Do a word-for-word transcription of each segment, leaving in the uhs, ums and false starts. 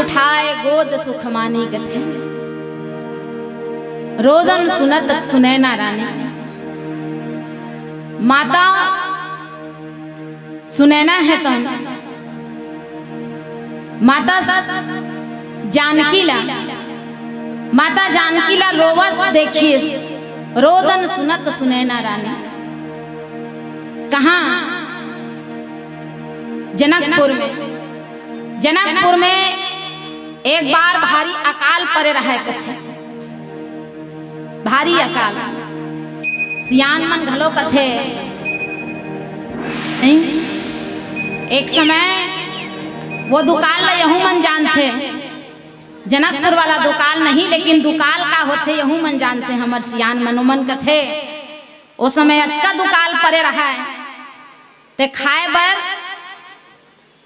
उठाए गोद सुखमानी कथे, रोदन सुनत सुनैना रानी। माता सुनैना हे त माता जानकी ला, माता जानकी ला रोवत देखिस, रोदन सुनत सुनैना रानी। कहाँ? जनकपुर में। जनकपुर में एक बार भारी अकाल परे रहय कथे, भारी अकाल। सियान मन घलो कथे, नहीं? एक समय वो दुकाल ला यहू मन जानथे, जनकपुर वाला दुकाल नहीं, लेकिन दुकाल का होथे यहू मन जानथे। हमर सियान मन, ओमन कथे, ओ समय अतका दुकाल परे रहय, ते खाए बर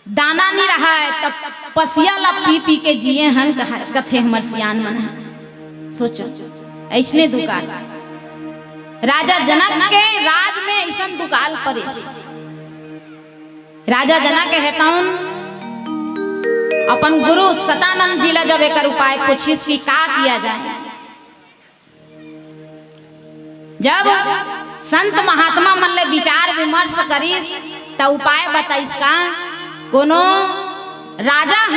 दाना नी रहय, त पसिया ला पी पी के जिए हन, कहा-, कथे हमर सियान मन ह। सोचो, अइसने दुकाल, राजा जनक के राज में अइसन दुकाल परेस। राजा जनक हे तउन अपन गुरु सतानंद जी ला जब एकर उपाय पूछिस कि का किया जाए, जब संत महात्मा मन ले विचार विमर्श करिस, त उपाय बताइस का, कोनो राजा ह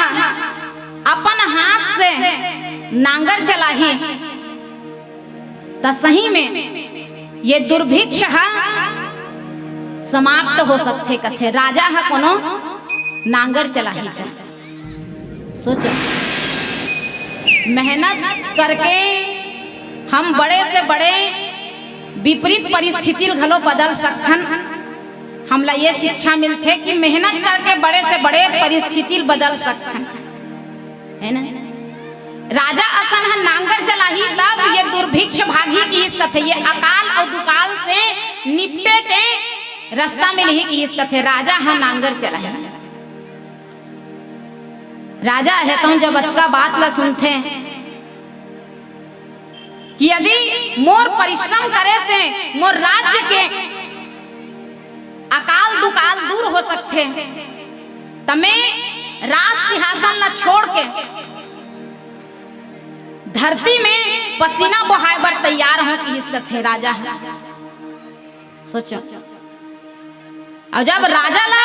अपन हाथ से नांगर चलाही, त सही में ये दुर्भिक्ष ह समाप्त हो सकथे कथे। राजा ह कोनो नांगर चलाही त सोचो, मेहनत करके हम बड़े से बड़े विपरीत परिस्थिति ल घलो बदल सकथन। हमला ये शिक्षा मिलथे कि मेहनत करके बड़े से बड़े परिस्थिति ल बदल सकथन, है ना? राजा असन ह नांगर चलाही तब ये दुर्भिक्ष भागही किहिस कथे, ये अकाल अउ दुकाल से निपटे के रास्ता मिलही किहिस कथे। राजा ह नांगर चलाही। राजा हे तउन जब अतका बात ला सुनथे कि यदि मोर परिश्रम करे से मोर राज्य के अकाल दुकाल दूर हो सकथे, त मैं राज सिंहासन ला छोड़ के धरती में पसीना बोहाए बर तैयार हों किहिस कथे राजा ह। सोचो, अउ जब राजा ला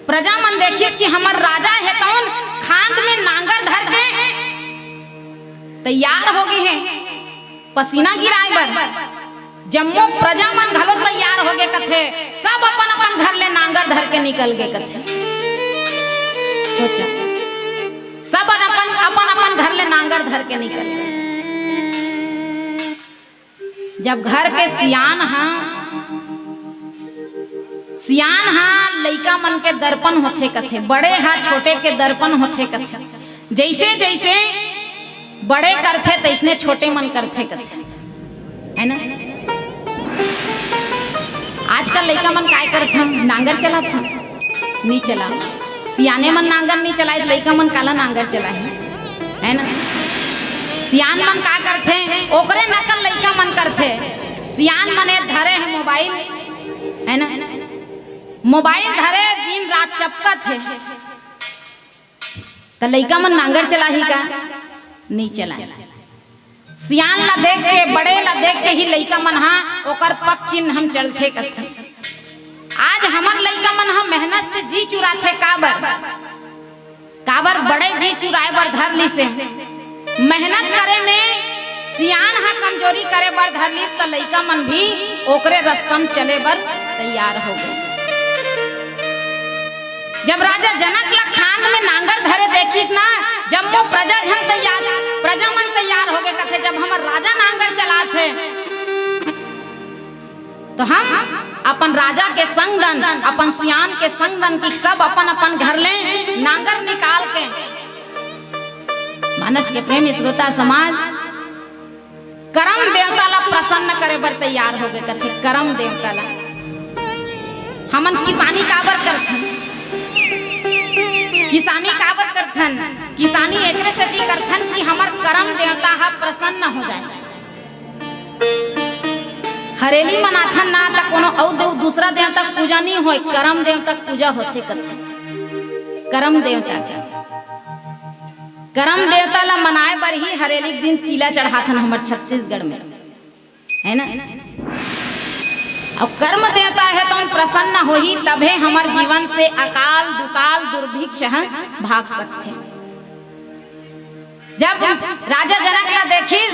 प्रजा मन देखिस कि हमर राजा हे तउन खांद में नांगर धर के तैयार हो गे हे पसीना गिराए बर, जम्मो प्रजा मन घलो तैयार हो गे कथे, सब अपन अपन घर ले नांगर धर के निकल गे कथे। सोचो, सब अपन अपन अपन घर ले नांगर धर के निकल गे। जब घर के सियान ह, सियान ह लइका मन के दर्पण होथे कथे, बड़े ह छोटे के दर्पण होथे कथे। जइसे जइसे बड़े करथे तइसने छोटे मन करथे कथे, है ना? आजकल लइका मन काय करथन, नांगर चलाथन? नी चला। सियाने मन नांगर नी चलाए, लइका मन काला नांगर चलाही, है ना? सियान मन का करथे, ओकरे नकल लइका मन करथे। सियान मन ए धरे हे मोबाइल, है ना? मोबाइल धरे दिन रात चपकत हे, त लइका मन नांगर चलाही का? नी चलाए। सियान ला देख के, बड़े ला देख के ही लइका मन हा ओकर पग चिन्ह म चलथे कथे। आज हमर लइका मन हा मेहनत से जी चुराथे, काबर? काबर बड़े जी चुराए बर धर लिस हे। मेहनत करे में सियान हा कमजोरी करे बर धर लिस, त लइका मन भी ओकरे रस्ता म चले बर तैयार हो गे। जब राजा जनक ला खांद में नांगर धरे देखिस ना, जम्मो प्रजा झन तैयार, प्रजा मन तैयार हो गे कथे, जब हमर राजा नांगर चलाथे, तो हम अपन राजा के संग दन, अपन सियान के संग दन कि सब अपन अपन घर ले नांगर निकाल के। मानस के प्रेमी श्रोता समाज, करम देवता ला प्रसन्न करे बर तैयार हो गे कथे। करम देवता ला हमन किसानी काबर करथन? किसानी काबर करथन? किसानी एकरे सेती करथन कि हमर करम देवता हा प्रसन्न हो जाए। हरेली मनाथन ना, त कोनो अउ देव, दूसरा देवता के पूजा नी होय, करम देवता के पूजा होथे कथे। करम देवता के करम देवता ला मनाए बर ही हरेली के दिन चीला चढ़ाथन हमर छत्तीसगढ़ में, है ना? अउ करम देवता हे तउन प्रसन्न होही, तभे हमर जीवन से अकाल, दुकाल, दुर्भिक्ष ह भाग सकथे। जब राजा जनक ला देखिस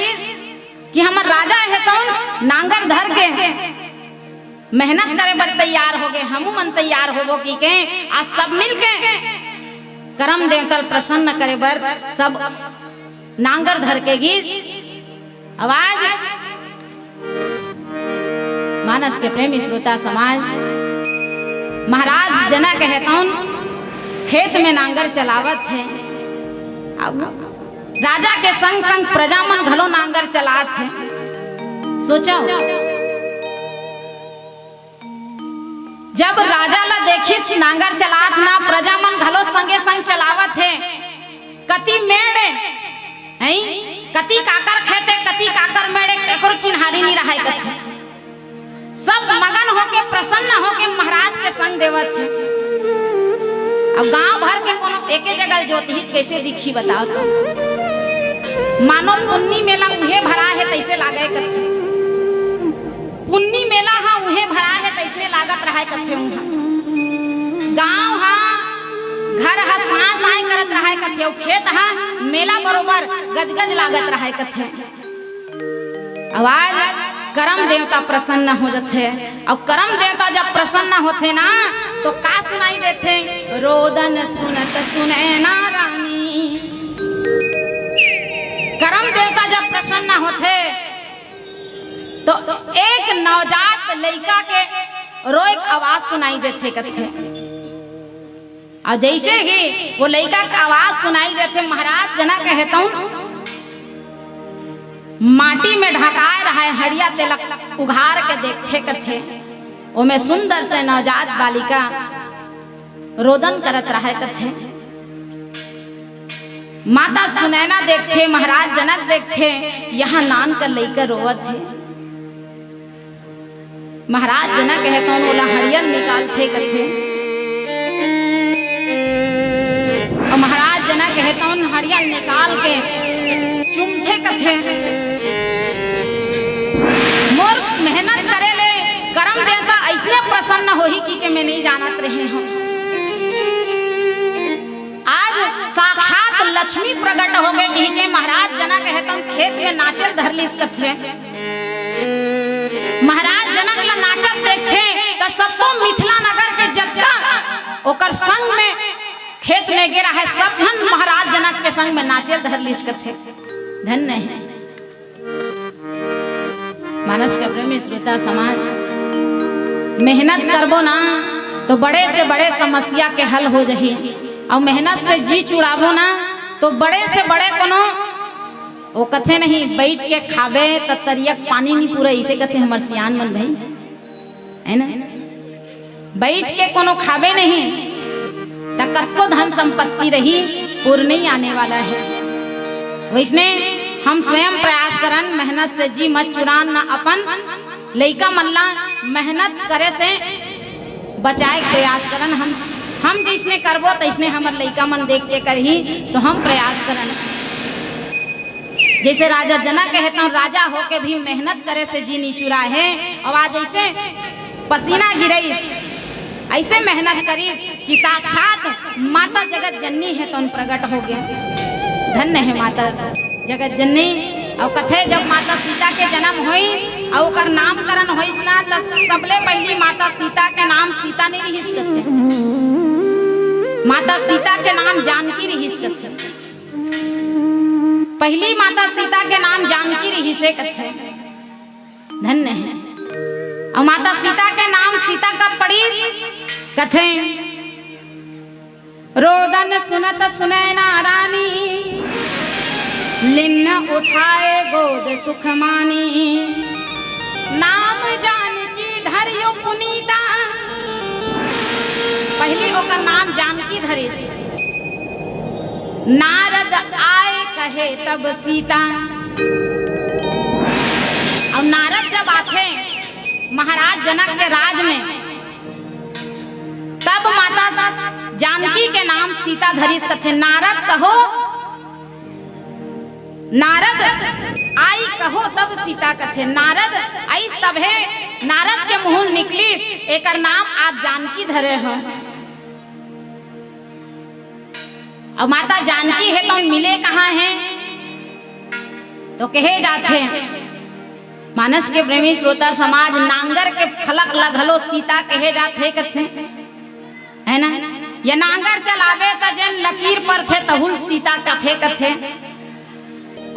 कि हमर राजा हे तउन नांगर धर के मेहनत करे बर तैयार होगे, हमू मन तैयार होबो कहिके आज सब मिलके करम देवता ल प्रसन्न करे बर सब नांगर धर के गिस। अउ आज मानस के प्रेमी श्रोता समाज, महाराज जनक हे तउन खेत में नांगर चलावत हे, अउ राजा के संग संग प्रजा मन घलो नांगर चलात हे। सोचो, जब राजा ला देखिस नांगर चलात ना, प्रजा मन घलो संगे संग चलावत हे, कति मेड़ हे, हैं? कति काकर खेत हे, कति काकर मेड़ हे, ककरो चिन्हारी नइ रहय कथे। सब मगन होके, प्रसन्न होके महाराज के संग देवत हे। अब गांव भर के कोनो एके जगह जोतही त कइसे दिखही बताओ तो? मानो पुन्नी मेला उहे भरा हे तइसे लागे कथे। पुन्नी मेला ह उहे भरा हे तइसने लागत रहय कथे उहाँ। गांव ह, घर ह साँय साँय करत रहय कथे, अउ खेत ह मेला बरोबर गजगज लागत रहय कथे। अउ आज करम देवता प्रसन्न हो जथे, अउ करम देवता जब प्रसन्न होथे ना, तो का सुनाई देथे? "रोदन सुनत सुनैना रानी।" करम देवता जब प्रसन्न होथे, तो एक नवजात लइका के रोए के आवाज सुनाई देथे कथे। अउ जइसे ही वो लइका के आवाज सुनाई देथे, महाराज जनक हे तउन माटी में ढकाए रहय हड़िया, तेला उघार के देखथे कथे, ओमे सुंदर से नवजात बालिका रोदन करत रहय कथे। माता सुनैना देखथे, महाराज जनक देखथे, यहाँ नान कर लइका रोवत हे। महाराज जनक हे तउन ओला हड़िया ल निकालथे कथे। अउ महाराज जनक हे तउन हड़िया ल निकाल के चुमथे कथे। मोर मेहनत करे ले करम देवता अइसने प्रसन्न होही कहिके मैं नइ जानत रहे हँव। आज साक्षात लक्ष्मी प्रगट होगे कहिके महाराज जनक हे तउन खेत में नाचे ल धर लिस कथे। महाराज जनक ला नाचत देखथे त सब्बो मिथिला नगर के जतका ओकर संग में खेत में गे रहय, सब झन महाराज जनक के संग में नाचे ल धर लिस कथे। धन्य हे मानस के प्रेमी श्रोता समाज, मेहनत करबो ना तो बड़े से बड़े समस्या के हल हो जही, अउ मेहनत से जी चुड़ाबो ना तो बड़े से बड़े कोनो, वो कथे नहीं, बैठ के खाबे त तरिया के पानी नइ पूरे, अइसे कथे हमर सियान मन भाई, है ना? बैठ के कोनो खाबे नहीं, त कतको धन संपत्ति रही, पूर नइ आने वाला हे। वइसने हम स्वयं प्रयास करन, मेहनत से जी मत चुरान, ना अपन लइका मन ला मेहनत करे से बचाए के प्रयास करन। हम, हम जइसने करबो, तइसने हमर लइका मन देख के करही, तो हम प्रयास करन। जइसे राजा जनक हे, त राजा होके भी मेहनत करे से जी नइ चुराए हे, अउ आज अइसे पसीना गिरइस, अइसे मेहनत करिस कि साक्षात माता जगत जननी हे तउन प्रगट होगे। धन्य हे माता जगत जननी। अउ कथे जब माता सीता के जनम होइस अउ ओकर नामकरण होइस ना, त सबले पहिली माता सीता के नाम सीता नइ रिहिस कथे, माता सीता के नाम जानकी रिहिस कथे। पहिली माता सीता के नाम जानकी रिहिसे कथे। धन्य हे। अउ माता सीता के नाम सीता कब पड़िस? कथे, "रोदन सुनत सुनैना रानी, लिन्न उठाए गोद सुख मानी। नाम जानकी धरियो पुनीता।" पहिली ओकर नाम जानकी धरिस। नारद आए कहे तब सीता। अउ नारद जब आथे महाराज जनक के राज में, तब माता स-, जानकी के नाम सीता धरिस कथे। नारद कहो, नारद आई कहो तब सीता कथे। नारद आइस तभे नारद के मुँह निकलिस, एकर नाम आप जानकी धरे हो। अउ माता जानकी हे तो मिले कहाँ हे? तो कहे जाथे, मानस के प्रेमी श्रोता समाज, नांगर के फलक ल घलो सीता कहे जाथे कथे, है ना? ये नांगर चलाबे त जेन लकीर परथे तहू ल सीता कथे कथे।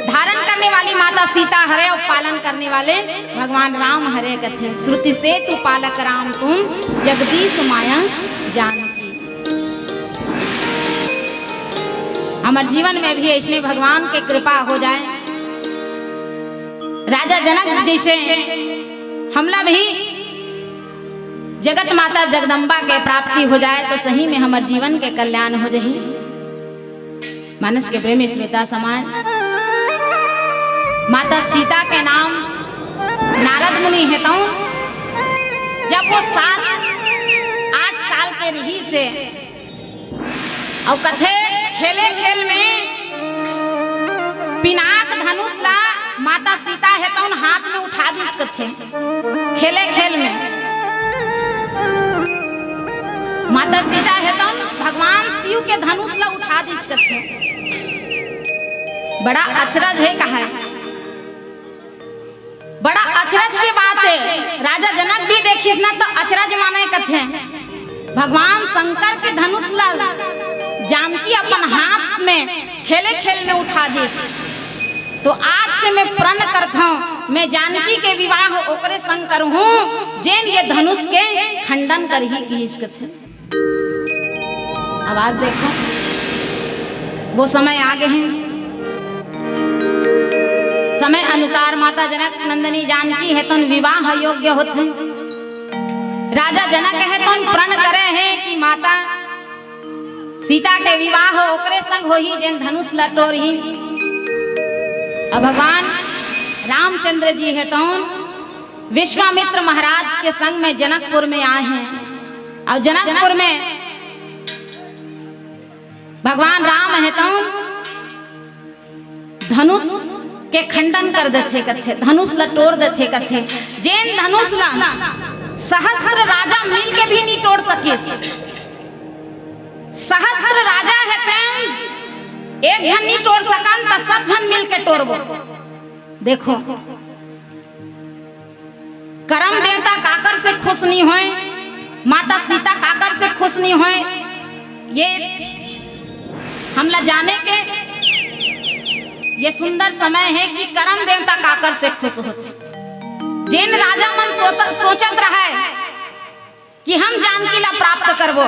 धारण करने वाली माता सीता हरे अउ पालन करने वाले भगवान राम हरे कथे। श्रुति सेतु पालक राम तुम, जगदीश माया जानकी। हमर जीवन में भी ऐसने भगवान के कृपा हो जाए। राजा जनक जैसे हमला भी जगत माता जगदम्बा के प्राप्ति हो जाए तो सही में हमर जीवन के कल्याण हो जाही। मानस के प्रेमी श्रोता समाज, माता सीता के नाम नारद मुनि हे तउन जब वो सात आठ साल के रहिस हे, अउ कथे खेले खेल में पिनाक धनुष ला माता सीता हे तउन हाथ में उठा दिस कथे। खेले खेल में माता सीता हे तउन भगवान शिव के धनुष ला उठा दिस कथे। बड़ा अचरज हे कहे, बड़ा अचरज के बात हे। राजा जनक भी देखिस ना तो अचरज माने कथे। भगवान शंकर के धनुष ला जानकी अपन हाथ में खेले खेल में उठा दिस। तो आज से मैं प्रण करथौं, मैं जानकी के विवाह ओकरे संग करहूं जेन ये धनुष के खंडन करही, किहिस कथे। आवाज देखो, वो समय आ गए हैं। समय अनुसार माता जनक नंदिनी जानकी हे तउन विवाह योग्य होथे। राजा जनक हे तउन प्रण करे हे कि माता सीता के विवाह ओकरे संग होही जेन धनुष ला टोरही। अब भगवान रामचंद्र जी हे तउन विश्वामित्र महाराज के संग में जनकपुर में आए हैं। अउ जनकपुर में भगवान राम हे तउन धनुष के खंडन कर देथे कथे, धनुष ला टोर देथे कथे। जेन धनुष ला सहस्त्र राजा मिल के भी नहीं टोर सकिस। सहस्त्र राजा हे तउन एक झन नहीं टोर सकन, त सब झन मिल के टोरबो। देखो, करम देवता काकर से खुश नहीं होय, माता सीता काकर से खुश नहीं होय, ये हमला जाने के ये सुंदर समय हे कि करम देवता काकर से खुश होथे। जेन राजा मन सोत-, सोचत रहय कि हम जानकी ला प्राप्त करबो,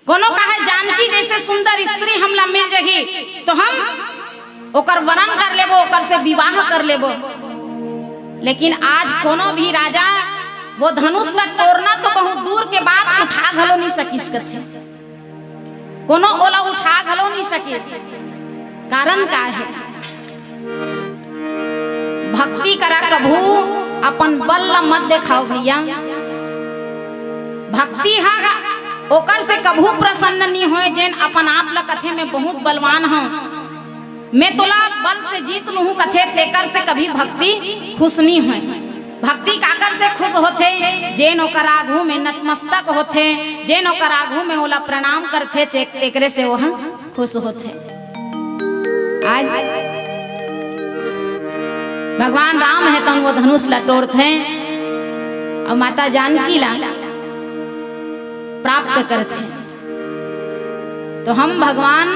कोनो कहे जानकी जैसे सुंदर स्त्री हमला मिल जही तो हम ओकर वरण कर लेबो, ओकर से विवाह कर लेबो। लेकिन आज कोनो भी राजा वो धनुष ला टोरना तो बहुत दूर के बात, उठा घलो नहीं सकिस कथे। कोनो ओला उठा घलो नहीं सकिस। कारण का हे? भक्ति करा कभू अपन बल ला मत देखाओ भैया। भक्ति हा ओकर से कभू प्रसन्न नहीं होय जेन अपन आप ला कथे मैं बहुत बलवान हूँ, मैं तोला बल से जीत लूहूँ कथे, तेकर से कभी भक्ति खुश नहीं होय। भक्ति काकर से खुश होथे? जेन ओकर आघू में नतमस्तक होथे, जेन ओकर आघू में ओला प्रणाम करथे, चे-, तेकरे से वह खुश होथे। आज भगवान राम हे तउन वो धनुष ला टोरथे अउ माता जानकी ला प्राप्त करथे। तो हम भगवान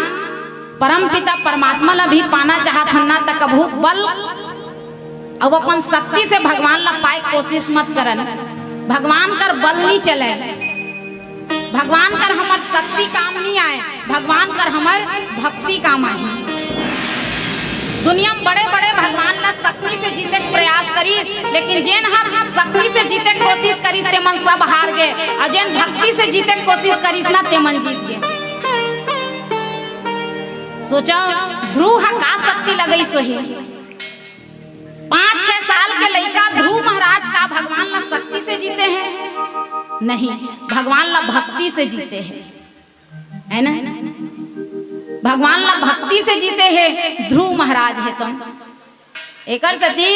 परमपिता परमात्मा ला भी पाना चाहत हन ना, त कभू बल अउ अपन शक्ति से भगवान ला पाए कोशिश मत करन। भगवान कर बल नहीं चले, भगवान कर हमर शक्ति काम नहीं आए, भगवान कर हमर भक्ति काम आए। दुनिया में बड़े-बड़े भगवान ला शक्ति से जीते के प्रयास करिस, लेकिन जेन ह शक्ति से जीते के कोशिश करिस, ते मन सब हार गे, अउ जेन भक्ति से जीते के कोशिश करिस ना, ते मन जीत गे। सोचो, ध्रुव ह का शक्ति लगइस होही? पाँच छह साल के लइका ध्रुव महाराज का भगवान ला शक्ति से जीते हैं? नहीं, भगवान ला भक्ति से जीते हे, है ना? भगवान ला भक्ति से जीते हे ध्रुव महाराज हे तो। एकर सेती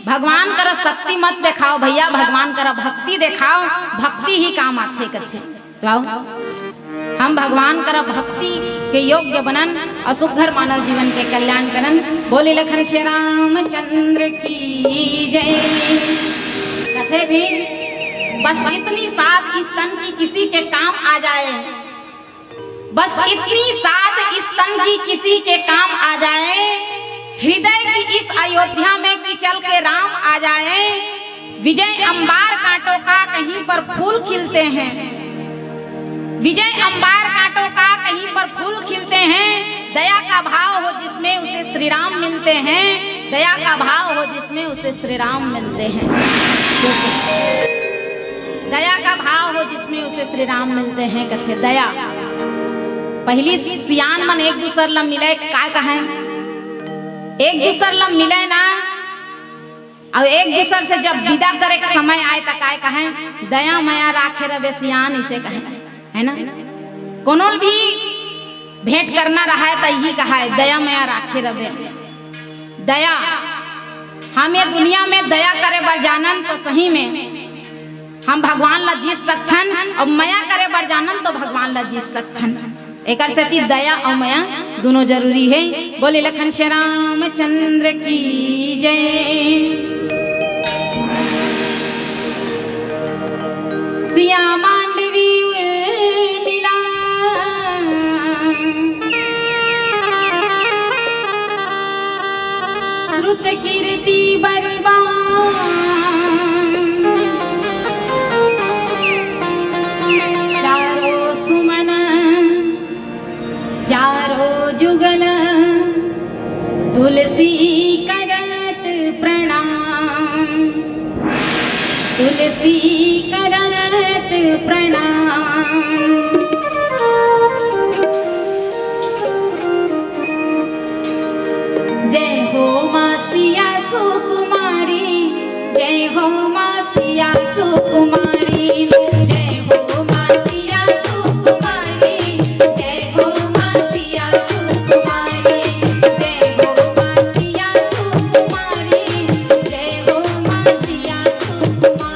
भगवान करा शक्ति मत देखाव भैया, भगवान करा भक्ति देखाव, भक्ति ही काम आथे कथे। तो आओ, हम भगवान करा भक्ति के योग्य बनन अउ सुघर मानव जीवन के कल्याण करन। बोले लखन श्री रामचंद्र की जय। कथे भी, बस इतनी साध इस तन की किसी के काम आ जाए, बस इतनी साध इस तन की किसी के काम आ जाए, हृदय की इस अयोध्या में कि चल के राम आ जाए। विजय अंबार कांटों का कहीं पर फूल खिलते हैं, विजय अंबार कांटों का कहीं पर फूल खिलते हैं। दया का भाव हो जिसमें उसे श्री राम मिलते हैं, दया का भाव हो जिसमें उसे श्री राम मिलते हैं। दया का भाव हो जिसमें उसे श्री राम मिलते हैं, कथे दया। पहली सियान मन एक दूसर ला मिले, काय कहें? एक दूसर ला मिले ना, अउ एक दूसर से जब विदा करे के समय आए, त काय कहें? दया मया राखे रबे सियान, इसे कहें, है ना? कोनो भी भेंट करना रहा है, त यही कहा है, दया मया राखे रबे। दया, हम ये दुनिया में दया करे बर जानन, तो सही में हम भगवान ला जीत सकथन, अउ मया करे बर जानन, तो भगवान ला जीत सकथन। एकर सेती दया अउ मया दोनों जरूरी हे। बोले लखन श्री रामचंद्र की जय। सिया मांडवी उर्मिला, श्रुत कीर्ति बलवान, चारों सुमन चारों जुगल, तुलसी करत प्रणाम, तुलसी करत प्रणाम। जय हो माँ सिया सुकुमारी, जय हो माँ सिया सुकुमारी, जय हो माँ सिया सुकुमारी, जय हो माँ सिया सुकुमारी, जय हो माँ सिया सुकुमारी, जय हो माँ सिया सुकुमारी।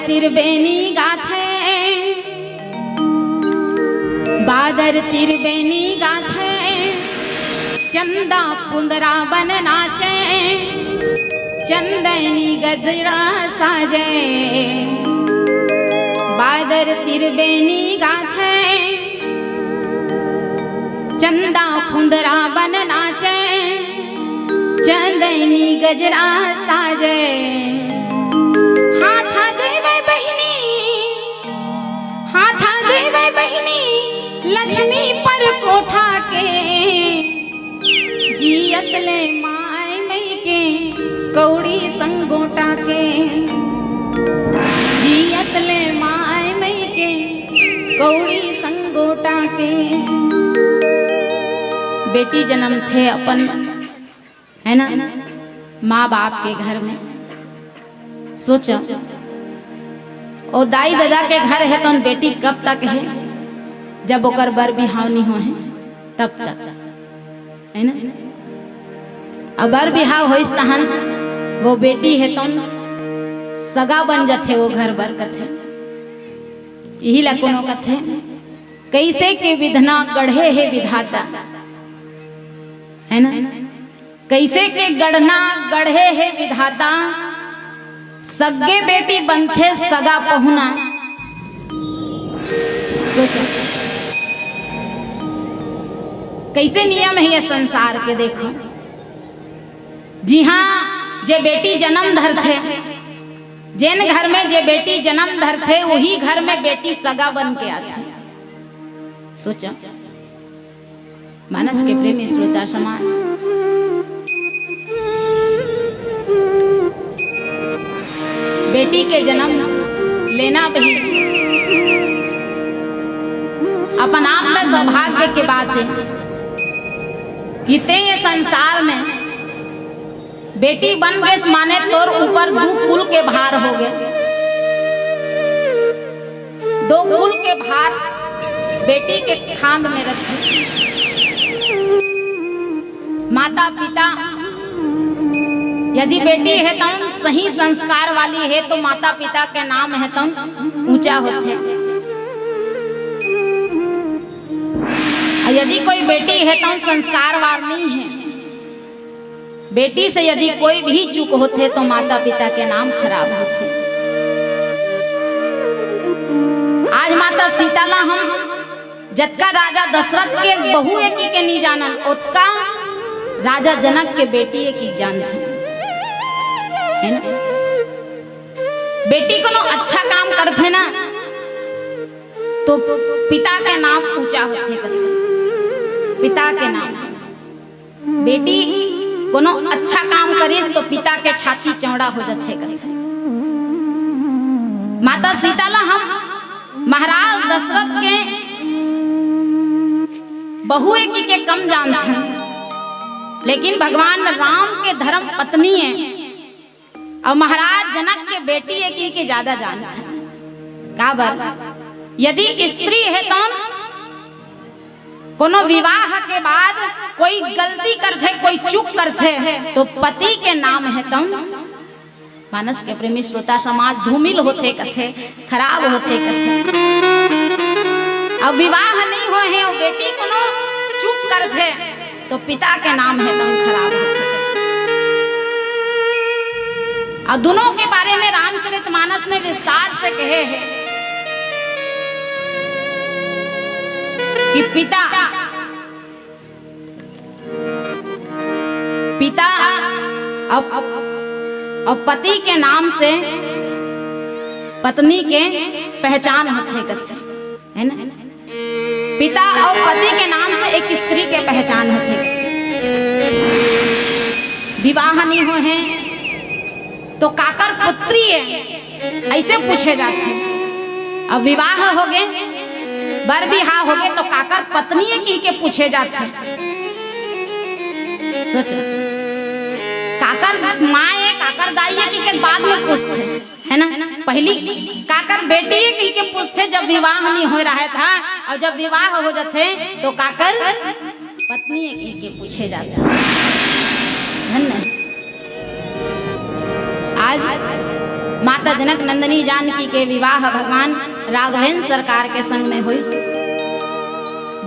तिरबेनी गाथे, बादर तिरबेनी गाथे, चंदा कुंदरा बन नाचे, चंदैनी गजरा साजे। बादर तिरबेनी गाथे, चंदा कुंदरा बन नाचे, चंदैनी गजरा साजे। हाथा देवे बहिनी, हाथा देवे बहिनी, लक्ष्मी पर कोठा के। जियत ले माय मई के कौड़ी संगोटा के, जियत ले माय मई के कौड़ी संगोटा के। बेटी जन्म थे अपन, है ना, माँ बाप के घर में। सोचो, ओ दाई ददा के घर हे तौन बेटी कब तक हे? जब ओकर बर बिहाव नहीं हो हे, तब तक, है ना? अब बर बिहाव होइस तहन वो बेटी हे तौन सगा बन जथे वो घर बर कथे। यही ला कोनो कथे, कैसे के विधना गढ़े हे विधाता, है ना? कैसे के गढ़ना गढ़े हे विधाता, सग्गे बेटी बनथे सगा पहुना। सोचो, कैसे नियम हे ये संसार के। देखो, जिहाँ जे बेटी जन्म धरथे, जेन घर में जे बेटी जन्म धरथे, वही घर में बेटी सगा बन के आथे। सोचो, मानस के प्रेमी श्रोता समाज, बेटी के जन्म लेना भी अपन आप में सौभाग्य के बात हे कि ते ये संसार में बेटी बन गेस माने तोर ऊपर दू कुल के भार हो गे। दो कुल के भार बेटी के खांद में रथे। माता पिता यदि बेटी हे तौन सही संस्कार वाली हे तो माता पिता के नाम हे तौन ऊंचा होथे। अउ यदि कोई बेटी हे तौन संस्कारवान नहीं हे, बेटी से यदि कोई भी चूक होथे तो माता पिता के नाम खराब होथे। आज माता सीता ला हम जतका राजा दशरथ के बहू ए कहिके नहीं जानन, ओतका राजा जनक के बेटी ए कहिके जानथन, है ना? बेटी कोनो अच्छा काम करथे ना, तो पिता के नाम ऊंचा होथे कथे। पिता के नाम, बेटी कोनो अच्छा काम करिस तो पिता के छाती चौड़ा हो जथे कथे। माता सीता ला हम महाराज दशरथ के बहू ए कहिके कम जानथन, लेकिन भगवान राम के धर्म पत्नी ए अउ महाराज जनक के बेटी ए कहिके ज्यादा जानथन। काबर? यदि स्त्री हे तौन कोनो विवाह के बाद कोई गलती करथे, कोई चूक करथे, तो पति के नाम हे तौन, मानस के प्रेमी श्रोता समाज, धूमिल होथे कथे, खराब होथे कथे। अब विवाह नहीं होय हे, अउ बेटी कोनो चूक करथे, तो पिता के नाम हे तौन खराब होथे। अउ दोनों के बारे में रामचरितमानस में विस्तार से कहे हे कि पिता, पिता अउ, अउ पति के नाम से पत्नी के पहचान होथे कथे, है ना? पिता अउ पति के नाम से एक स्त्री के पहचान होथे। विवाह नहीं होय हे तो काकर पुत्री ए, ऐसे पूछे जाथे। अब विवाह हो गे, बर बिहाव हो गे, तो काकर पत्नी ए कहिके पूछे जाथे। सोचो, काकर माँ ए, काकर दाई ए कहिके बाद में पूछथे, है ना? पहली काकर बेटी ए कहिके पूछथे, जब विवाह नहीं होय रहय त, अउ जब विवाह हो जथे तो काकर पत्नी ए कहिके पूछे जाथे। धन्य। आज माता जनक नंदिनी जानकी के विवाह भगवान राघवेंद्र सरकार के संग में होइस।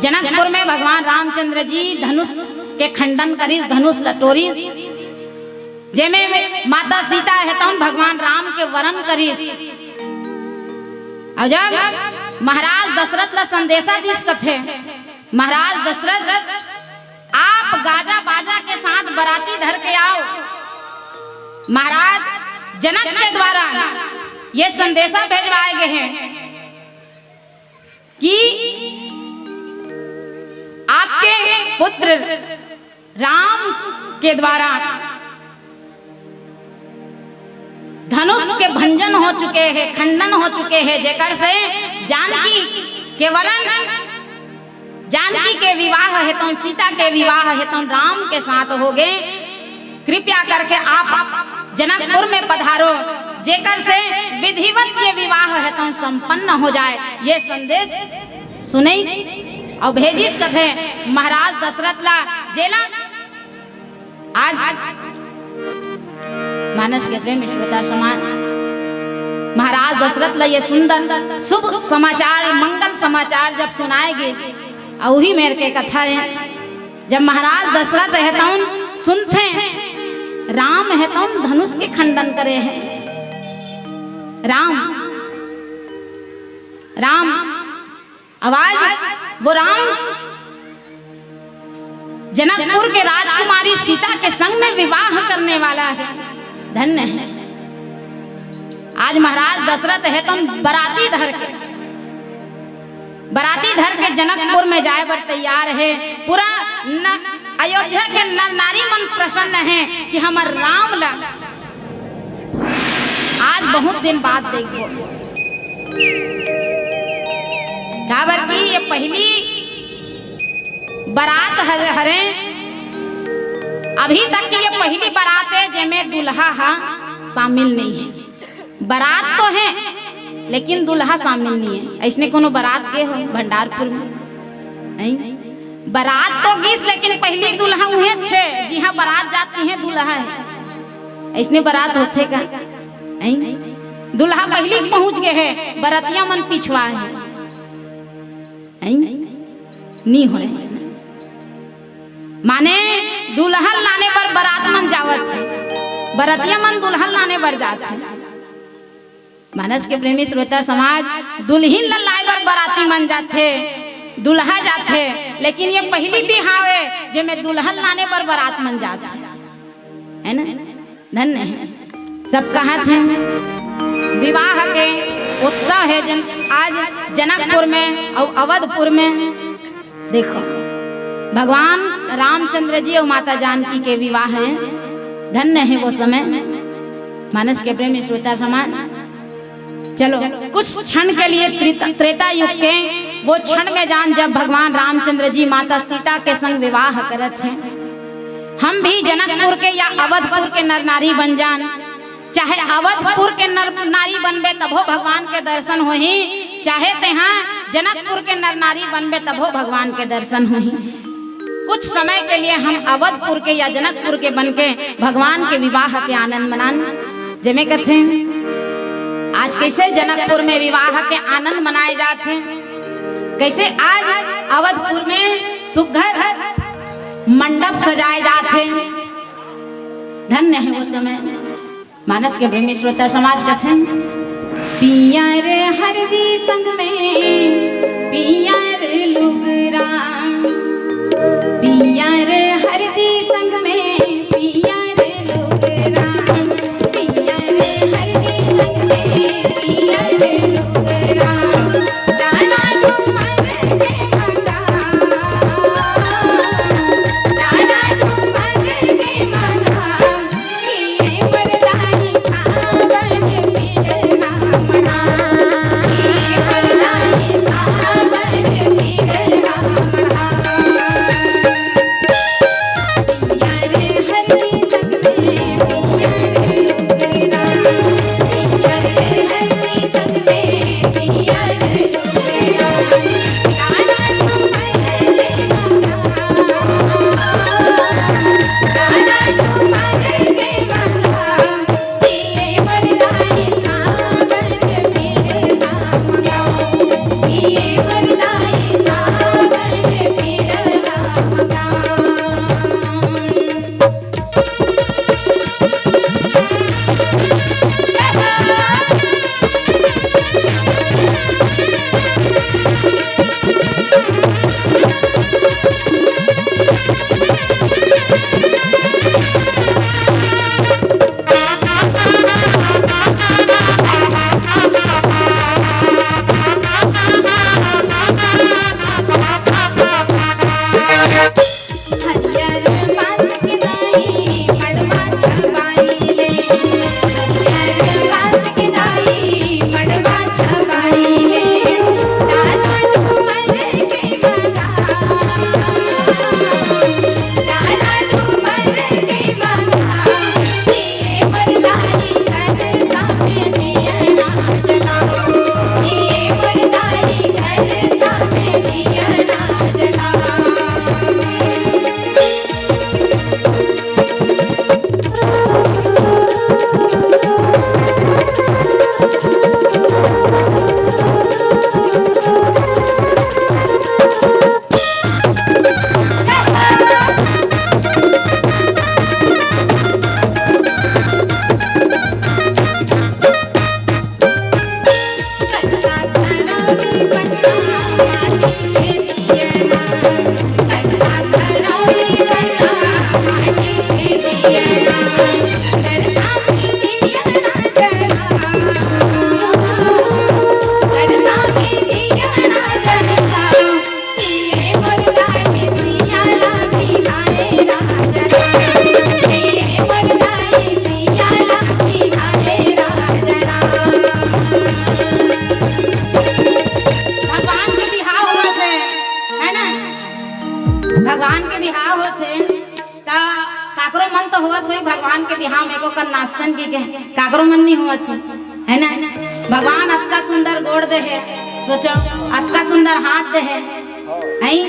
जनकपुर में भगवान रामचंद्र जी धनुष के खंडन करिस, धनुष ल टोरिस, जेमे माता सीता हे तउन भगवान राम के वरन करिस। अउ जब महाराज दशरथ ल संदेशा दिस कथे, महाराज दशरथ, आप गाजा बाजा के साथ बराती धर के आओ। महाराज जनक के द्वारा ये संदेशा भेजवाए गए हैं कि आपके पुत्र राम के द्वारा धनुष के भंजन हो चुके हे, खंडन हो चुके हे, जेकर से जानकी के वरन, जानकी के विवाह हेतु, सीता के विवाह हेतु राम के साथ होगे। कृपया करके आप जनकपुर में पधारो, जेकर से विधिवत ये विवाह हेतु संपन्न हो जाए। ये संदेश सुनइस अउ भेजिस कथे महाराज दशरथ ला, जेला आज मानस के प्रेम श्रोता समाज, महाराज दशरथ ला ये सुंदर शुभ समाचार, मंगल समाचार जब सुनाए गे, अउ उही मेर के कथा हे, जब महाराज दशरथ हे तउन सुनथे, राम हे तउन धनुष के खंडन करे हे। राम, राम, आवाज, वो राम जनकपुर के राजकुमारी सीता के संग में विवाह करने वाला है। धन्य है। आज महाराज दशरथ हे तउन बराती धर के, बराती धर के जनकपुर में जाए बर तैयार हे। पूरा न, अयोध्या के नर नारी मन प्रसन्न हे कि हमर राम ला आज बहुत दिन बाद देखबो। काबर कि ये पहली बरात हर-, हरे, अभी तक की ये पहली बरात हे जेमे दूल्हा हा शामिल नहीं हे। बरात तो हे, लेकिन दूल्हा शामिल नहीं हे। अइसने कोनो बरात गे हो भंडारपुर में? नहीं। बरात तो गिस, लेकिन पहली दूल्हा उहेच हे, जिहां बरात जात तिहें दूल्हा हे। अइसने बरात होथे का? नहीं। दूल्हा पहली पहुंच गे हे, बरतिया मन पिछवा हे। नहीं। नी होय अइसने। माने दुल्हन लाने बर बरात मन जावत हे, बरतिया मन दुल्हन लाने बर जात हे। मानस के प्रेमी श्रोता समाज, दुल्हिन ला लाए बर बराती मन जाथे, दूल्हा जाथे, लेकिन ये पहली बिहाव हे जेमे दुल्हन लाने बर बरात मन जाथे, है ना? धन्य हे। सब कहत हे विवाह के उत्सव हे जन, आज जनकपुर में अउ अवधपुर में। देखो, भगवान रामचंद्र जी अउ माता जानकी के विवाह हे। धन्य हे वो समय। मानस के प्रेमी श्रोता समाज, चलो, कुछ क्षण के लिए त्रेता, त्रेता युग के वो क्षण में जान, जब भगवान रामचंद्र जी माता सीता के संग विवाह करत हे। हम भी जनकपुर के या अवधपुर के नर नारी बन जान, चाहे अवधपुर के नर नारी बनबे तभो भगवान के दर्शन होही, चाहे तेहा जनकपुर के नर नारी बनबे तभो भगवान के दर्शन होही। कुछ समय के लिए हम अवधपुर के या जनकपुर के बन के भगवान के विवाह के आनंद मनान। जेमे कथे, आज कइसे जनकपुर में विवाह के आनंद मनाए जात हे, कइसे आज अवधपुर में सुघर मंडप सजाए जात हे। धन्य हे वो समय। मानस के प्रेमी श्रोता समाज कथन, पियर हरदी संग में पियर लुगरा, पियर हरदी संग में पियर लुगरा, पियर हरदी संग में पियर लुगरा, डाला डूमर के मांगा, डाला डूमर के मांगा। होवत होही भगवान के बिहाव में एको कन नाचतन कहिके, काकरो मन नहीं होवत हे, है ना? भगवान अतका सुंदर गोड़ दे हे, सोचो, अतका सुंदर हाथ दे हे, हैं?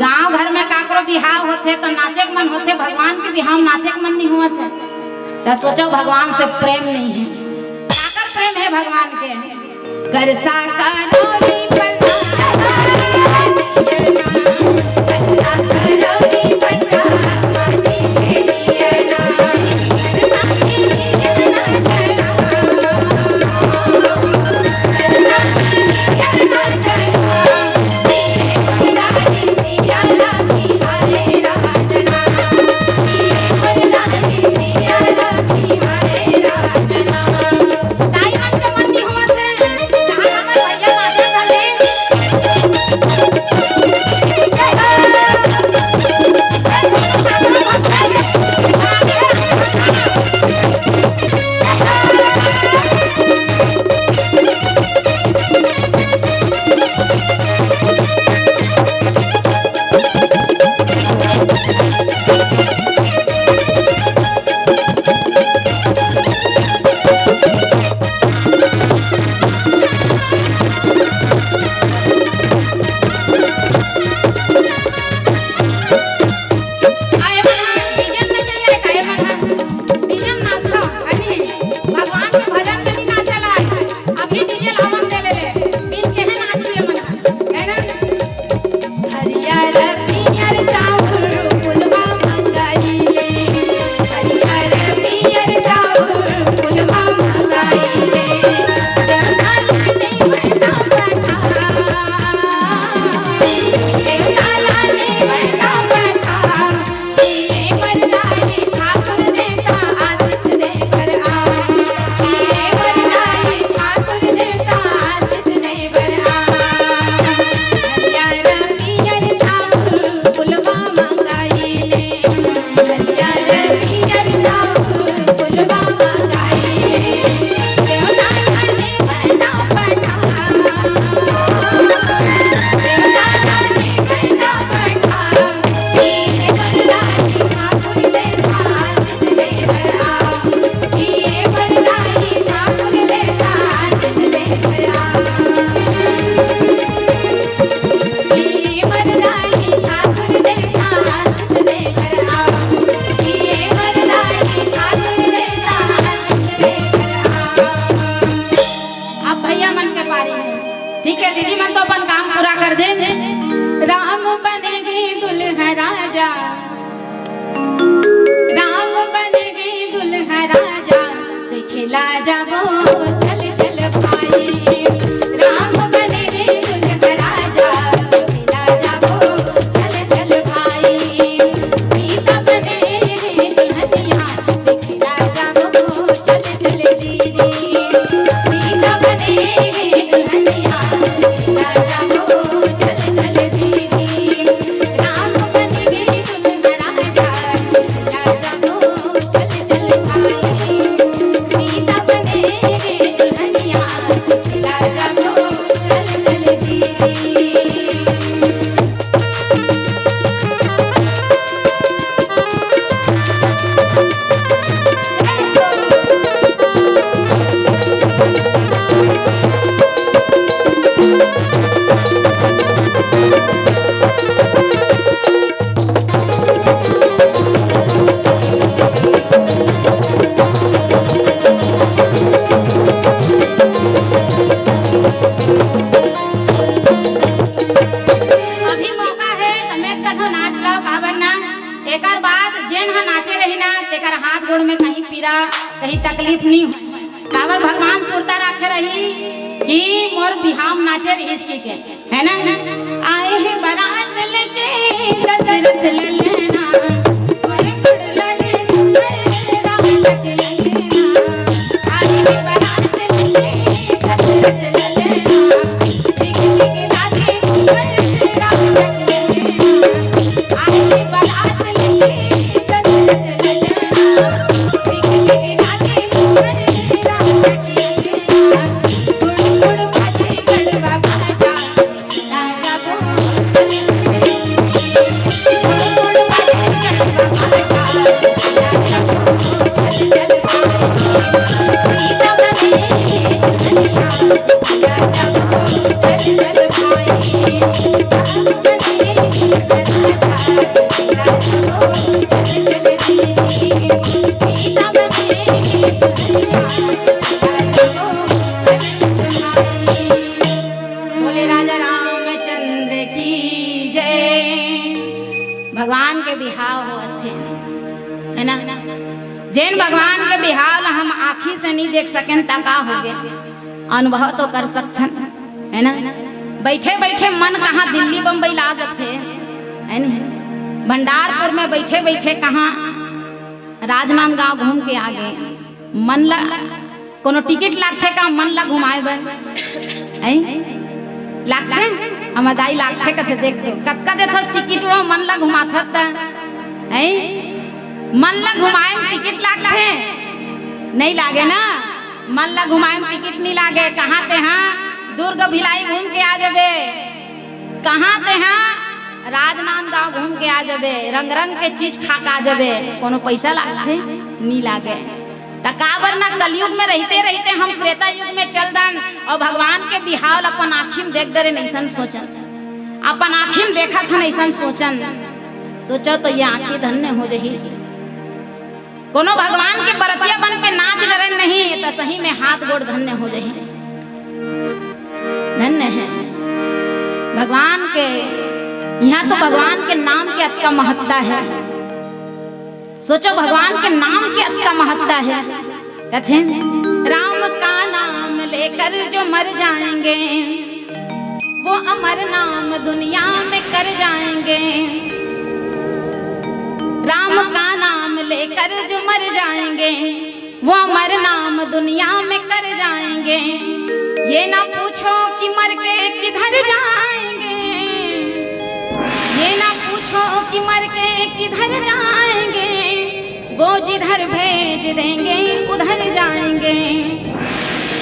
गांव घर में काकरो बिहाव होथे त नाचे के मन होथे, भगवान के बिहाव में नाचे के मन नहीं होवत हे, त सोचो भगवान से प्रेम नहीं हे। काकर प्रेम हे भगवान के? कर सा करो नी पता। भगवान के भजन में नहीं नाचल आए, अभी डीजे लावन दे ले ले, बिन केहे नाचिए मन, है ना? हरियर पियर चाउर फुलवा मंगाई ले, हरियर पियर चाउर फुलवा मंगाई ले, देवता लाने बना बैठा, देवता लाने बना बैठा। अब भैया मन के पारी हे। ठीक है, दीदी मन तो अपन काम पूरा कर दे। राम बने गे दुल्हा राजा, राम बने गे दुल्हा राजा, देखे ला जाबो चल चल भाई। राम बने गे दुल्हा राजा, देखे ला जाबो चल चल भाई। सीता बने गे दुल्हनिया, अभी मौका हे, त में कथो नाच लो, काबर ना, एकर बाद जेन ह नाचे रही ना, तेकर हाथ गोड़ में कहीं पीरा, कहीं तकलीफ नहीं हो। काबर भगवान सुरता राखे रही कि मोर बिहाव नाचे रहिस कहिके, है ना? आए हे बारात लेके दशरथ ललना, गुण गुण लगे सुंदर राम लगे ललना। आए हे बारात लेके दशरथ ललना, दिख दिख लागे सुंदर राम लगे ललना। आए हे बारात लेके दशरथ ललना, दिख दिख लागे सुंदर राम लगे ललना। गुड़ गुड़ बाजे गड़वा बाजा, राजा बोल। गुड़ गुड़ बाजे गड़वा बाजा, बोले राजा रामचंद्र की जय। भगवान के बिहाव होवत हे, है ना? जेन भगवान के बिहाव ला हम आँखी से नहीं देख सकेन, त का होगे? अनुभव तो कर सकथन, है ना? बैठे बैठे मन कहाँ दिल्ली बम्बई ला जथे, है ना? भंडारपुर में बैठे बैठे कहाँ राजनांदगांव घूम के आ गे। मन ला कोनो टिकट लागथे का मन ला घुमाए बर? हैं? लागथे? हमर दाई लागथे कथे, देख तो, कतका देथस टिकट, वो मन ला घुमाथस त, हैं? मन ला घुमाए में टिकट लागथे? नहीं लागे ना, मन ला घुमाए में टिकट नहीं लागे। कहाँ ते हाँ दुर्ग भिलाई घूम के आ जाबे, कहाँ ते हाँ राजनांदगांव घूम के आ जाबे, रंग रंग के चीज खा के आ जाबे, कोनो पैसा लागथे? नहीं लागे। त काबर ना कलयुग में रहते रहते हम त्रेता युग में चल दन अउ भगवान के बिहाव ल अपन आँखी में देख डरेन अइसन सोचन, अपन आँखी में देखत हन अइसन सोचन। सोचो तो ये आँखी धन्य हो जही। कोनो भगवान के बरतिया बन के नाच डरेन नहीं त सही में हाथ गोड़ धन्य हो जही, धन्य है भगवान के। यहाँ तो भगवान के नाम के अतका महत्ता है। सोचो भगवान के नाम के अतका महत्ता है। कथे, राम का नाम लेकर जो मर जाएंगे, वो अमर नाम दुनिया में कर जाएंगे। राम का नाम लेकर जो मर जाएंगे, वो अमर नाम दुनिया में कर जाएंगे। ये ना पूछो कि मर के किधर जाएंगे, ये ना पूछो कि मर के किधर जाएंगे, वो जिधर भेज देंगे उधर जाएंगे।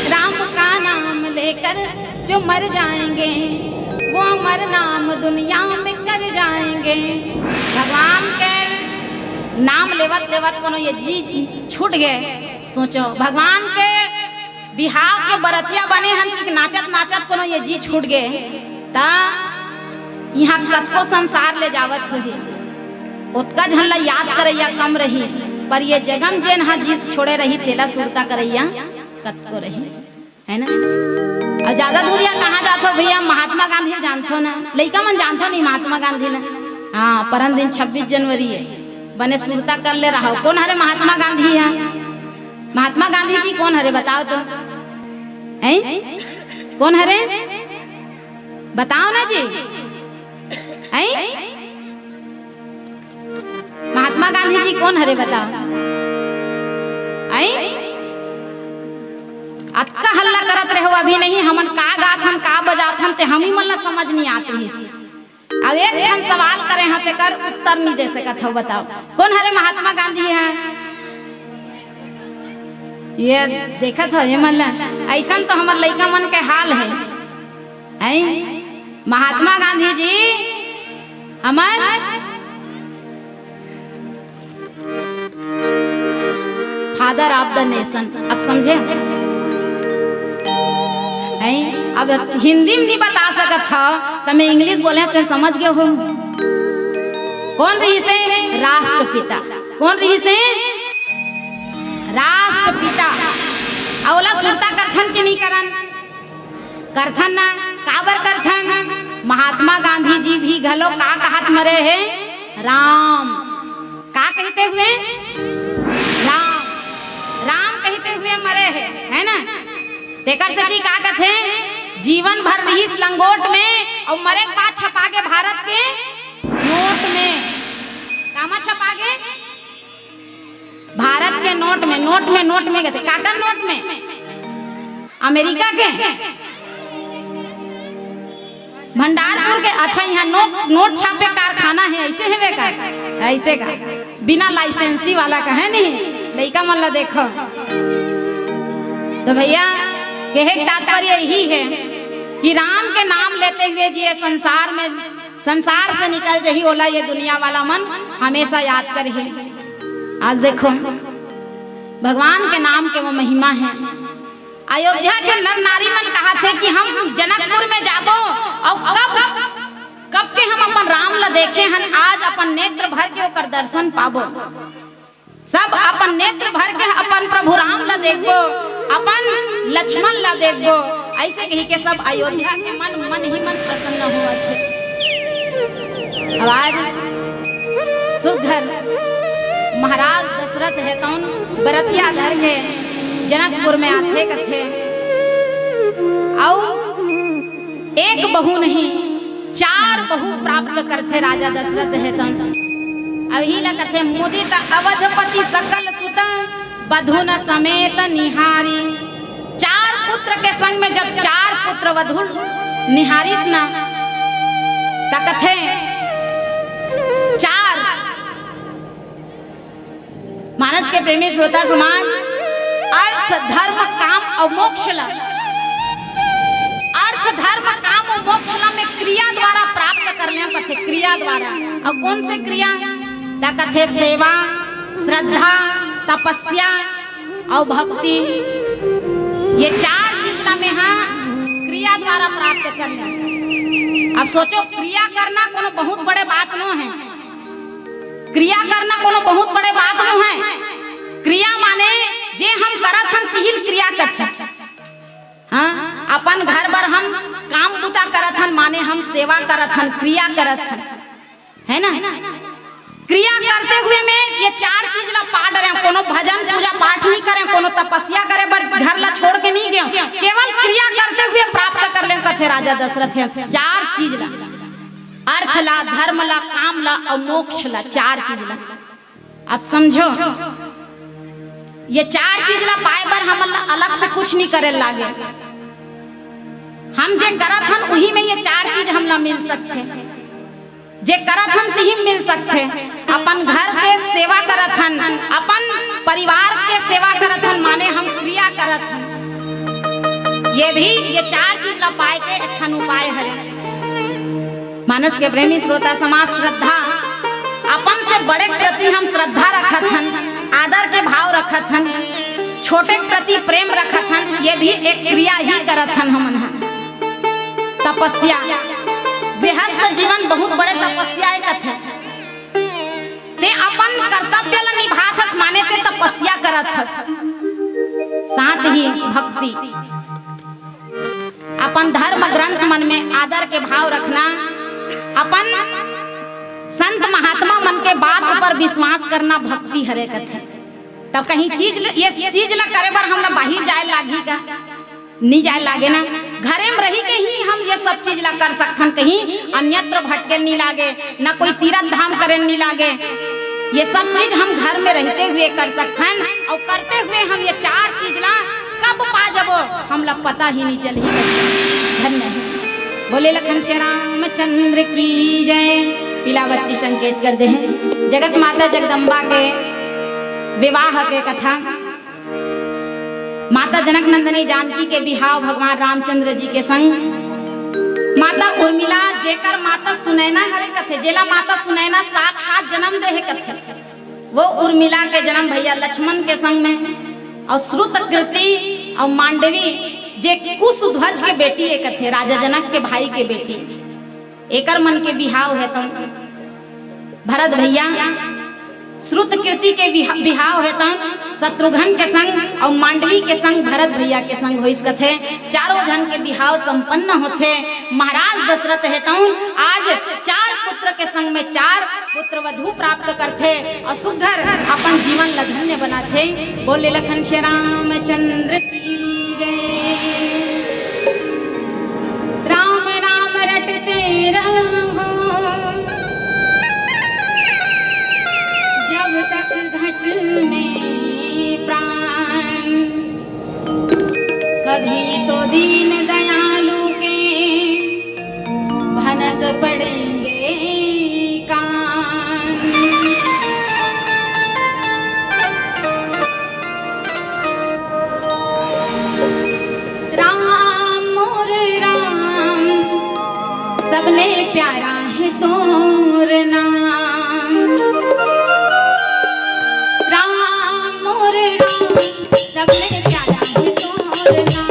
राम का नाम लेकर जो मर जाएंगे, वो अमर नाम दुनिया में कर जाएंगे। भगवान के नाम लेवत लेवत कोनो ये जी छूट गए। सोचो, भगवान के बिहाव के बरतिया बने हन कि नाचत नाचत कोनो ये जी छूट गए, त इहाँ कतको संसार ले जावत होही, ओतका झन ला याद करइया कम रही, पर ये जगम जेन हा जी छोड़े रही, तेला सुरता करइया कतको रही, है ना? अउ ज्यादा दूरिया कहाँ जाथो भैया, महात्मा गांधी जानथो ना, लइका मन जानथो नहीं महात्मा गांधी ला। हाँ, परन दिन छब्बीस जनवरी है, बने सुरता कर ले रहा हो। कौन हरे महात्मा गांधी है? महात्मा गांधी जी कौन हरे बताओ तो, हैं? कौन हरे बताओ ना जी, हैं? महात्मा गांधी जी कौन हरे बताओ, हैं? अतका हल्ला करत रहे हो, अभी नहीं हमन का गाथन का बजाथन ते हम ही मन ला समझ नहीं आत रहिस। अब एक ठन सवाल करे हंव तेकर उत्तर नहीं दे सकत हव, बताओ कौन हरे महात्मा गांधी है? ये देखत हो ये मन ला, अइसन तो हमर लइका मन के हाल है, हैं? महात्मा गांधी जी हमर father of the nation। अब समझे? हैं? अब हिंदी में नहीं बता सकत हव, त मैं इंग्लिश बोले, तें समझ गए हो। कौन रहिसे? राष्ट्रपिता। कौन रहिसे? राष्ट्रपिता। अउ ओला सुरता करथन कि नहीं करन? करथन ना। काबर करथन? महात्मा गांधी जी भी घलो का कहत मरे हे? राम। का कहते हुए? राम। राम कहते हुए मरे हे, है ना? तेकर सेती का कथे, जीवन भर रिहिस लंगोट में अउ मरे के बाद छपा गे भारत के नोट में। कामा छपा गे? भारत के नोट में। नोट में, नोट में कथे, काकर नोट में? अमेरिका के? भंडारपुर के? अच्छा, यहाँ नोट, नोट छापे कारखाना है, ऐसे है का? ऐसे का, बिना लाइसेंसी वाला का है नहीं, लइका मन ला देखो। तो भैया, कहे के तात्पर्य यही है कि राम के नाम लेते हुए जिए संसार में, संसार से निकल जही, ओला ये दुनिया वाला मन हमेशा याद करही। आज देखो, भगवान के नाम के वो महिमा है। अयोध्या के नर नारी मन कहाथे कि हम जनकपुर में जाबो अउ कब, कब के हम अपन राम ला देखे हन, आज अपन नेत्र भर के ओकर दर्शन पाबो। सब अपन नेत्र भर के अपन प्रभु राम ला देखबो, अपन लक्ष्मण ला देखबो। अइसे कहिके सब अयोध्या के मन, मन ही मन प्रसन्न होवत हे। अब आज सुघर महाराज दशरथ हे तउन बरतिया धर के जनकपुर में आथे कथे, अउ एक बहू नहीं, चार बहू प्राप्त करथे राजा दशरथ हे तउन। अउ इही ला कथे, मुदित अवधपति सकल सुत बधुन समेत निहारी। चार पुत्र के संग में जब चार पुत्र वधु निहारिस ना, त कथे, चार मानस के प्रेमी श्रोता समाज, अर्थ, धर्म, काम अउ मोक्ष ला, अर्थ, धर्म, काम अउ मोक्ष ला मैं क्रिया द्वारा प्राप्त कर लें कथे, क्रिया द्वारा। अउ कौन से क्रिया? त कथे सेवा, श्रद्धा, तपस्या अउ भक्ति। ये चार चीज ला मैं हा क्रिया द्वारा प्राप्त कर लें। अब सोचो, क्रिया करना कोनो बहुत बड़े बात नो हे। क्रिया करना कोनो बहुत बड़े बात नो हे। क्रिया माने जे हम करत हन तिही ल क्रिया कथे। हाँ, अपन घर बर हम काम बुता करत हन, माने हम सेवा करत हन, क्रिया करत हन, हे ना? क्रिया करते हुए मैं ये चार चीज ला पा डरेंव। कोनो भजन पूजा पाठ नहीं करेंव, कोनो तपस्या करे बर घर ला छोड़ के नहीं गेंव, केवल क्रिया करते हुए प्राप्त कर लेंव कथे राजा दशरथ हे चार चीज ला। अर्थ ला, धर्म ला, काम ला अउ मोक्ष ला, चार चीज ला। अब समझो, ये चार चीज ला पाए बर हमन ला अलग से कुछ नहीं करे लागे। हम जे करत हन उही में ये चार चीज हमला मिल सकथे। जे करत हन तिही मिल सकथे। अपन घर के सेवा करत हन, अपन परिवार के सेवा करत हन, माने हम क्रिया करत हन। ये भी, ये चार चीज ला पाए के एक ठन उपाय हरे। मानस के प्रेमी श्रोता समाज, श्रद्धा, अपन से बड़े के प्रति हम श्रद्धा रखत हन, आदर के भाव रखत हन, छोटे के प्रति प्रेम रखत हन, ये भी एक क्रिया ही करत हन हमन ह। तपस्या, गृहस्थ जीवन बहुत बड़े तपस्या हे कथे। ते अपन कर्तव्य ल निभात हस, माने ते तपस्या करत हस। साथ ही भक्ति, अपन धर्म ग्रंथ मन में आदर के भाव रखना, अपन संत महात्मा मन के बात ऊपर विश्वास करना भक्ति हरे कथे। तब कहीं चीज ल-, ये चीज ला करे बर हमला बाहिर जाए लागही का? नहीं जाए लागे ना। घरे में रही के ही हम ये सब चीज ला कर सकथन, कहीं अन्यत्र भटके नहीं लागे, ना कोई तीरथ धाम करे नहीं लागे। ये सब चीज हम घर में रहते हुए कर सकथन, अउ करते हुए हम ये चार चीज ला कब पा जबो, हमला पता ही नहीं चलही। धन्य हे। बोले लखन श्री रामचंद्र की जय। पीला बत्ती संकेत कर दे हे जगत माता जगदम्बा के विवाह के कथा। माता जनक नंदनी जानकी के बिहाव भगवान रामचंद्र जी के संग। माता उर्मिला, जेकर माता सुनैना हरे कथे, जेला माता सुनैना साक्षात जन्म दे हे कथे, वो उर्मिला के जन्म भैया लक्ष्मण के संग में। अउ श्रुतकीर्ति अउ मांडवी, जे कुशध्वज के बेटी हे कथे, राजा जनक के भाई के बेटी, एकर मन के बिहाव हे तउन भरत भैया, श्रुतकीर्ति के बिहा-, बिहाव हे तउन शत्रुघ्न के संग अउ मांडवी के संग भरत भैया के संग होइस कथे। चारों झन के बिहाव संपन्न होथे। महाराज दशरथ हे तउन आज चार पुत्र के संग में चार पुत्र वधु प्राप्त करथे अउ सुघर अपन जीवन ल धन्य बनाथे। बोले लखन श्री रामचंद्र की जय। राम नाम रटते रहो, जब तक घट में प्राण। कभी तो दीन दयालु के भनक पड़ेंगे कान। राम मोर राम, सबले प्यारा हे तोर नाम। राम मोर राम, सबले प्यारा हे तोर नाम।